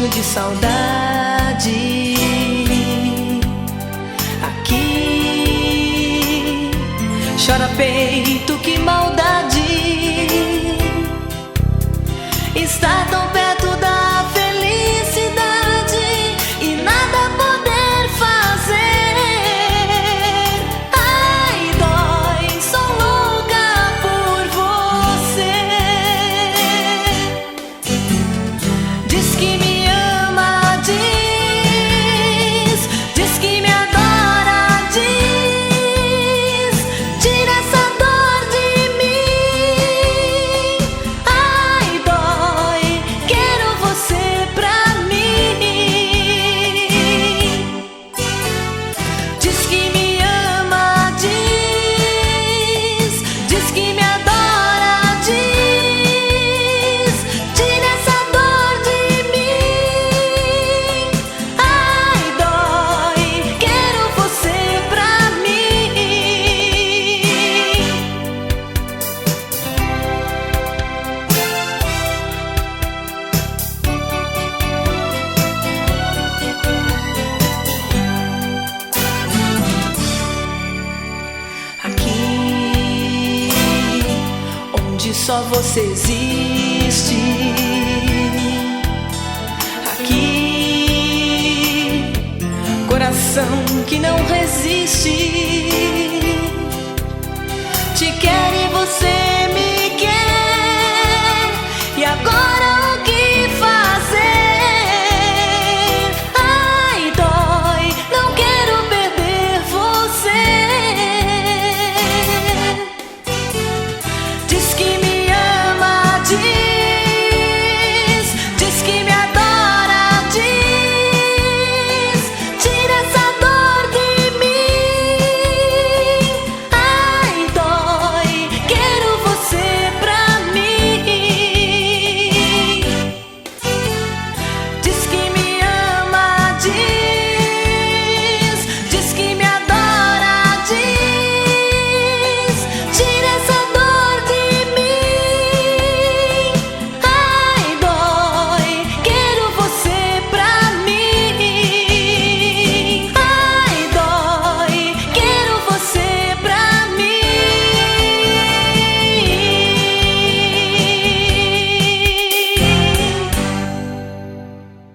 Gostinho de saudade. Aqui chora peito, que maldade. Estar tão perto da felicidade e nada poder fazer. Ai, dói, sou louca por você. Diz que me ama, diz, diz que me adora, diz, tira essa dor de mim. Ai, dói, quero você pra mim. Diz que me ama, diz, diz que me adora, diz, tira essa dor de mim. Ai, dói, quero você pra mim. Aqui, onde só você existe. Aqui, coração que não resiste. Te quer e você.